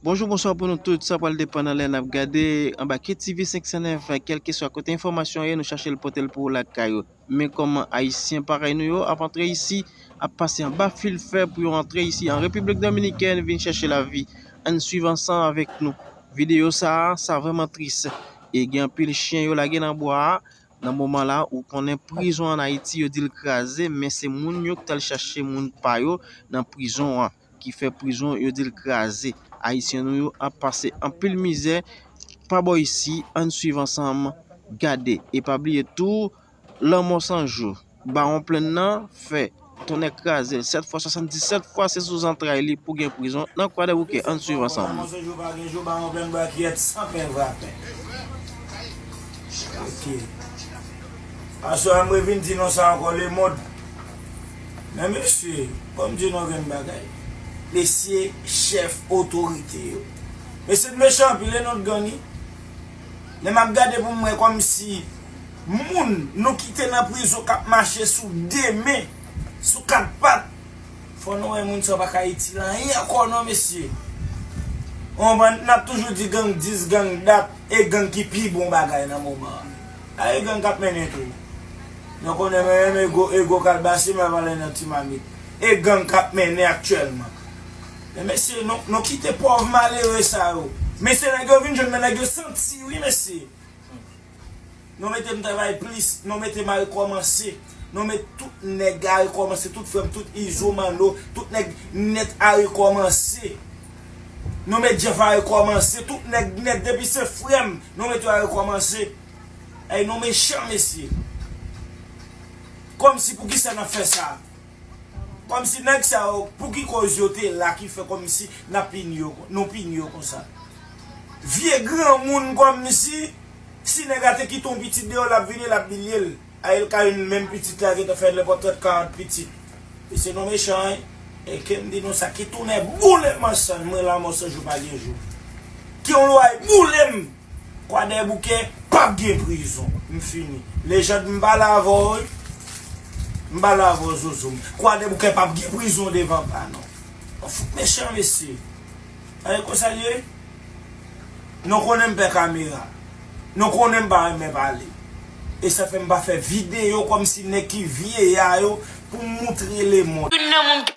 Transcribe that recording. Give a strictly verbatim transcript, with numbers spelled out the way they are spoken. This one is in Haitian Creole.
Bonjou, bonswa pou nou tout. Sa pral depann nan lè n ap gade anba K T V senk san nèf, kèlkeswa kote enfòmasyon ye, nou chache l pote l pou ou lakay ou. Men kòman Ayisyen parèy nou yo ap antre isi, ap pase anba fil fè pou yo antre isi an Repiblik Dominikèn, vin chèche lavi. Ann swiv ansanm avèk nou. Videyo sa a, sa vrèman tris. E gen anpil chen yo lage nan bwa a. Nan moman la, ou konnen prizon ann Ayiti, yo di l kraze, men se moun yo ki t al chache moun pa yo nan prizon an, ki fè prizon yo di l kraze. Ayisyen nou yo ap pase anpil mizè pa bò isi, ann swiv ansanm, gade. E pa bliye tou, Lanmò San Jou. Bawon Plenn nan fè tonnè kraze l sèt fwa, swasanndisèt fwa, se sou zantray li pou gen prizon nan Kwadèboukè. Ann swiv ansanm. Lanmò San Jou pa gen jou, Bawon Plenn bwa kiyèt san pen vrapè. Ok. Aswè a, m revin di nou sa ankò, lemonn. Men mesye, ban m di nou yon grenn bagay. Mesye, chèf otorite yo. Mesye, n mechan anpil, e nou t gang wi. Lè m ap gade pou m wè kòmsi moun nou kite nan prizon k ap mache sou de men, sou kat pat, fò nou wè moun sa yo pa ka itil anyen ankò non, mesye. Ou konprann? N ap toujou di gang dis, gang dat, e gang ki pi bon bagay nan moman an. A e gang k ap mennen tou. Nou konnen menm ego, ego kalbasi, men pale nan ti mamit. E gang k ap mennen aktyèlman. Men mesye, nou, nou kite pòv malere sa yo. Mesye, nèg yo vin jwenn, men nèg yo santi wi, mesye. Nou mete m travay plis, nou mete m a rekòmanse. Nou met tout nèg a rekòmanse, tout frè m, tout Izo, Manno, tout nèg nèt a rekòmanse. Nou met Jeff a rekòmanse, tout nèg nèt, depi se frè m, nou met yo a rekòmanse. Ey, nou mechan, mesye. Kòmsi poukisa n ap fè sa? Kòmsi nèg sa yo, pou ki kòz yo te la ki fè kòmsi n ap pini yo, nou pini yo konsa? Vye granmoun kòmsi, si nèg la te kite yon pitit deyò, l ap vini, l ap bilye l. A e l ka youn menm pitit la gentan fè nenpòt trant, karant pitit. Mesye nou mechan, wi. E ke m di nou sa, ki tounen boule m ansanm, mwen Lanmò San Jou pa gen jou. Ki yon lwa boule m. Kwadèboukè p ap gen prizon. M fini. Lejand, m pale avè w wi. M pale avè w, Zozo m. Kwadèboukè p ap gen prizon devan pa non. Ou fout mechan, mesye. A e konsa l ye? Nou konnen m pè kamera. Nou konnen m pa renmen pale. E sa fè m pa fè videyo kòmsi nèg ki vye a yo pou m moutre lemonn. Youn nan moun ki